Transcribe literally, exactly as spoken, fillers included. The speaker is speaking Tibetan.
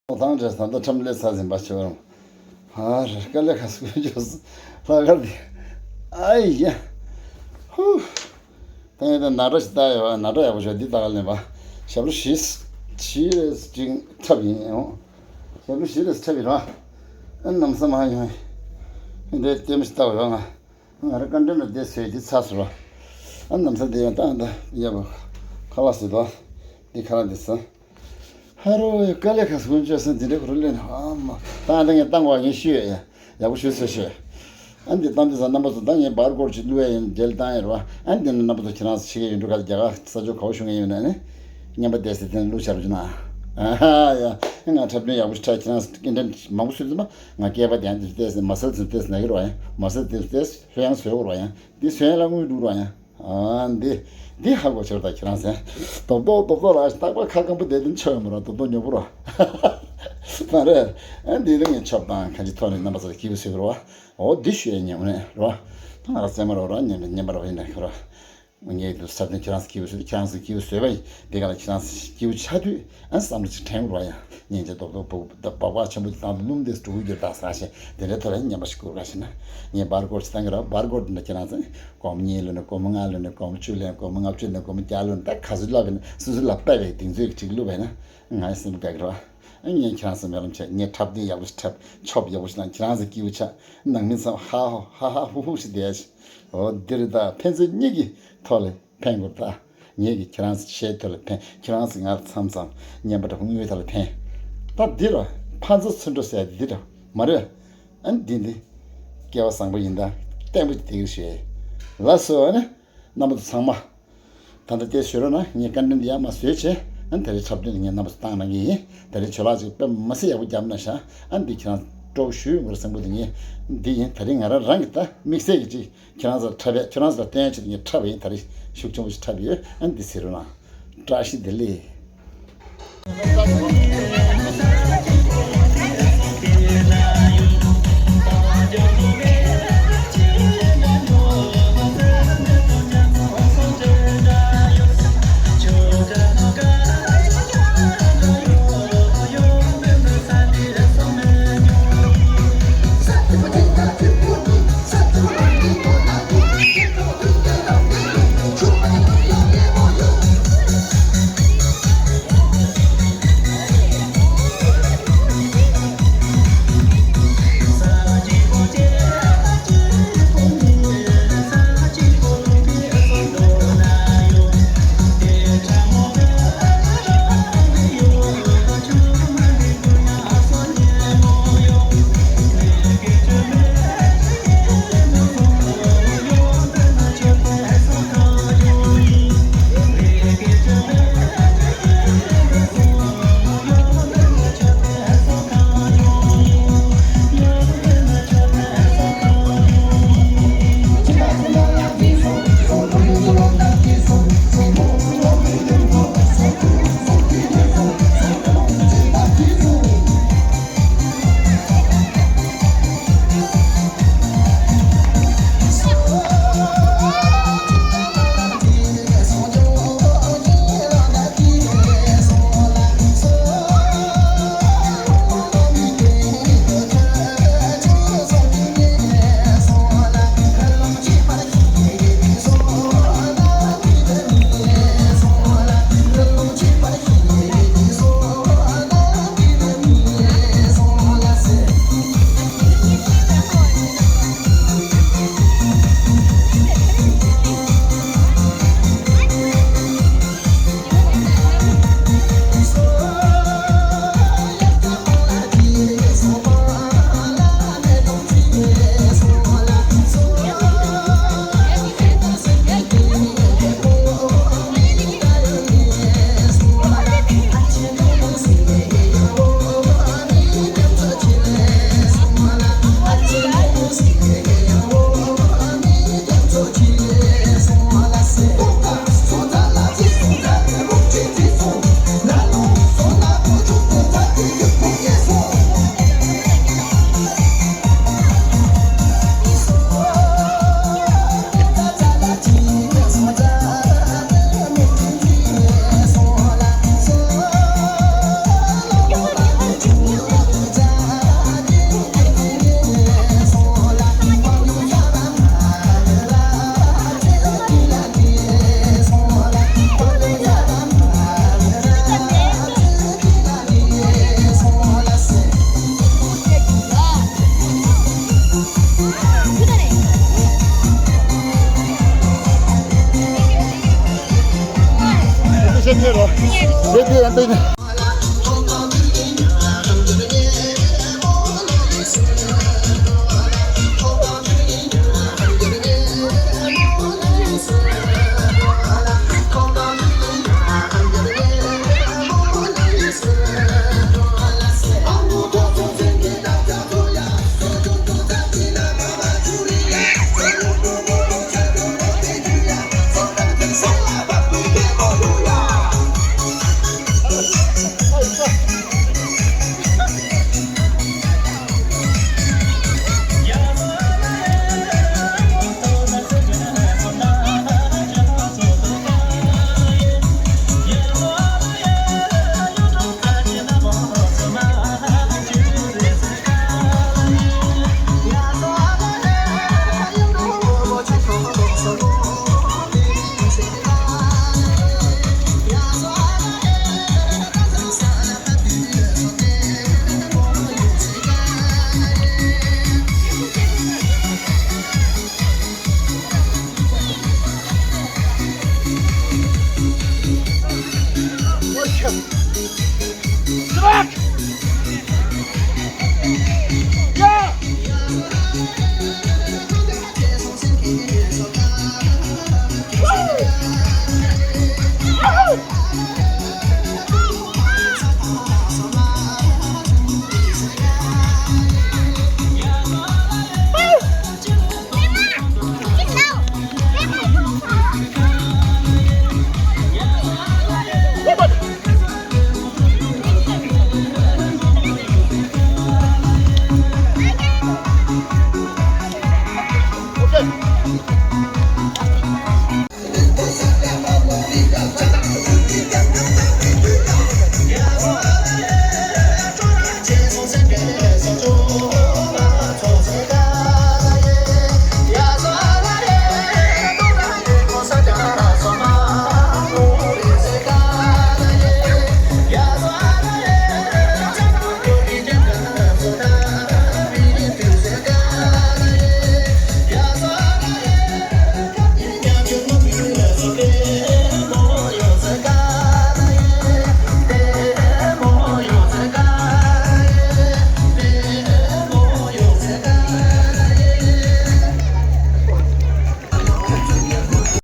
ཐང་བྲེས་ད་ལྟ་ཁྲམ་ལས་ཚ་ཟིན་པ་ཆེ་བར། ཧ་རེ་དཀའ་ལས་ཁ་སྐུ་བཅོས་ལྷག་དཀར་དེ། ཨ་ཡ། ཧུ། ད་ཡིན་ད་ན་གྲ་ཞིག་ལྟ་ཡོད་པ། ན་གྲ་ཡག་པོ་བྱོས་འདི་ལྟ་ག་ལེན་པ། ཞབས་ལོ་བཞི། བཞི་རེ་ཅིག་འཁྲབ་ཡིན་ཡོང་། ཞབས་ལོ་བཞི་རེ་འཁྲབ་ཡིན་ར། ཨ་ནམ་ས་མ་ཡོང་། འདི་ལྟད་མོ་ཞིག་ལྟ་བ་ཡོད་ང་། ང་རང་བཀའ་དྲིན་ལ་བསྡད་ཟེར་གྱི་ཚ་ཟེར་བ། ཨ་ནམ་ས་དེ་ཡང་བཏང་ད་ཡབ་ཁ་ལག་ཟེར་དོ། འདི་ཁ་ལག་འདི་ཟེར། ཧ་རོ་ཡ་དཀའ་ལས་ཁ་སྐུ་མཆོད་སེམས་འདི་འདྲའི་ཁོ་རུ་ལེན་ཨ་མ་བཏང་ད་ངས་བཏང་བ་ངས་ཤོད་ཡ། ཡག་པོ་ཞུ་ཟེར་ཤོད། ཨ་འདི་བཏང་འདི་ཟ་རྣམ་པ་ཚོ་ད་ངས་བར་སྐོར་ཅིག་བླུགས་ཡ་ཡིན་རྒྱལ་བཏང་ཡ་རོ། ཨ་འདི་ནི་རྣམ་པ་ཚོ་ཁྱེད་རང་ཚོ་ཤེས་ཀྱི་ཡིན་འགྲོ་ག་རྒྱ་གར་ས་ཕྱོགས་ག་བ་བཞུགས་ངེས་ཡོད་ན་ནི། རྔན་པ་བལྟས་ཟེར་དེ་ནི་བླུགས་བྱ་རུ་ཅི་ན། ཨ་ཧ་ཡ། ང་འཁྲབ་སྟོན་ཡག་པོ་ཞིག་འཁྲབ་ཁྱེད་རང་ཚོ་སྐད་འདྲེན་མང་པོ་ཞུ་ཟིན་པ། ང་སྐལ་པ་དེ་ཡང་འདིར་བལྟས་ཟིན་མ་སལ་ཚུན་བལྟས་ཟིན་ན་གི་རོ་ཡང་མ་སལ་ཚུན་བལྟས་ཟིན་ཧོད་ཡང་བཟོས་གོ་རོ་ཡང་འདི་བཟོས་ཡང་ལ་དངུལ་འདུག་རོ་ཡང་། ཨ་འདི་འདི་ཧ་གོ་ཆེར་ད་ཁྱེད་རང་ཚན། རྡོག་རྡོག་རྡོག་རྡོག་ལ་རྟག་པར་ཁ་སྐམ་པོ་བསྡད་དུས་ཆོ་ཡོང་མི་རོ། རྡོག་རྡོག་ཉོ་པོ་རོ། མ་རེད། ཨ་འདི་རིང་ངས་ཆོབ་དང་གང་ཅི་ཐོག་ནས་རྣམ་པ་ཚོ་ལ་སྐྱིད་པོ་བཟོས་གི་རོ། འོ་འདི་ཞུ་ཡ་ཉན་འོ་ནས་རོ། ང་ར་རྩེད་མ་རོ་རོ་ཉན་ཉན་པ་རོ་ཡིན་ནས་ཁ་རོ། ངས་དུ་ས་དོན་ཁྱེད་རང་ཚོ་སྐྱིད་པོ་བཟོས་དུས་ཁྱེད་རང་ཚོ་སྐྱིད་པོ་བཟོས་པ་ཡིན། དེ་ག་ལ་ཁྱེད་རང་ཚོ་སྐྱིད་པོ་ཆགས་དུས་ཨ་བསམ་བློ་ཅིག་དྲན་དགོས་ར་ཡ། སྙིང་རྗེ་རྡོག་རྡོག་སྦག་སྦག་སྦག་ཆེན་པོ་དེ་བཏང་དུས་སྣུམ་དེ་དྲུག་ཡོད་ད་ཟ་ཞེས་དེ་འདྲའི་ཐོག་ལ་ཉན་པ་ཞིག་དགོས་ར་ཞེ་ན། ངས་བར་སྐོར་ཅིག་བཏང་གི་ར། བར་སྐོར་དེ་འདྲ་ཁྱེད་རང་ཚོ་སྒོར་མོ་གཉིས་ལོན་ནས་སྒོར་མོ་ལྔ་ལོན་ནས་སྒོར་མོ་བཅུ་ལོན་སྒོར་མོ་ལྔ་བཅུ་ལོན་སྒོར་མོ་བརྒྱ་ལོན་ད་ག་ཚོད་བསླབ་པ་ཡིན་ན་སོ་སོ་ལ་དཔའ་བའི་གདེང་ཚོད་ཀྱི་ཅིག་བླུགས་པ་ཡིན་ན་ང་ཡི་སེམས་དགའ་གི་ར། ཨ་ངས་ཁྱེད་རང་ཚོ་སྨོན་ལམ་བྱས། ངས་འཁྲབ་སྟོན་ཡག་པོ་ཞིག་འཁྲབ། ཆོབ་ཡག་པོ་ཞིག་བཏང་། ཁྱེད་རང་ཚོ་སྐྱིད་པོ་ཆགས། ནང་མི་ཚང་ཧ་ཧ་ཧ་ཧ་ཧུ་ཧུ་ཞིག་བསྡད་ཤིག་འོ་འདིར་ད་ཕན་ཚུན་གཉིས་ཀྱི་ཐོག་ལ་ཕན་དགོས་ད། ངེད་ཀྱིས་ཁྱེད་རང་ཚོ་ཆེའི་ཐོག་ལ་ཕན། ཁྱེད་རང་ཚོ་ང་ལ་མཚམས་མཚམས་ཉན་པ་འདྲ་དངུལ་ཐོག་ལ་ཕན། ད་འདི་ར་ཕ་ཚོ་ཚུར་འགྲོ་ཟེར་འདི་ར་མ་རེད། ཨ་འདི་འདི་སྐལ་བ་བཟང་པོ་ཡིན་ད། བརྟན་པོ་དེ་གི་ཞེས་ལ་སོ་ཨ་ནི་རྣམ་པ་ཚོ་ཚང་མ། ད་ལྟ་དེ་ཞུ་རོགས་གནང་། ངས་བཀའ་དྲིན་འདི་ཡར་མར་བཟོས་བྱས་ཨ་ནི་ད་རེས་འཁྲབ་སྟོན་ལ་ངས་རྣམ་པ་ཚོ་བཏང་གནང་གི་ཡིན། ད་རེས་ཆོས་ལགས་ཅིག་དཔེ་མི་སྲིད་ཡག་པོ་བརྒྱབ་ན་ཤག་ཨ་འདི་ཁྱེད་རང་སྤྲོ་པོ་ཞུ་ཡོང་གི་རེད་བསམ་གི་འདུག་ངས་འདི་ཡིན། ད་རེས་ང་རང་རང་གི་ད་དམིགས་བསལ་གྱི་ཅིག་ཁྱེད་རང་ཚོར་འཁྲབ་ཡས། ཁྱེད་རང་ཚོ་ལ་སྟོན་ཡས་ཆེད་དུ་ངས་འཁྲབ་པ་ཡིན། ད་རེས་ཤུགས་ཆེན་པོ་ཞིག་འཁྲབ་ཡོད། ཨ་འདི་ཟེར་རོགས་གནང་། བཀྲ་ཤིས་བདེ་ལེགས། ཡིན།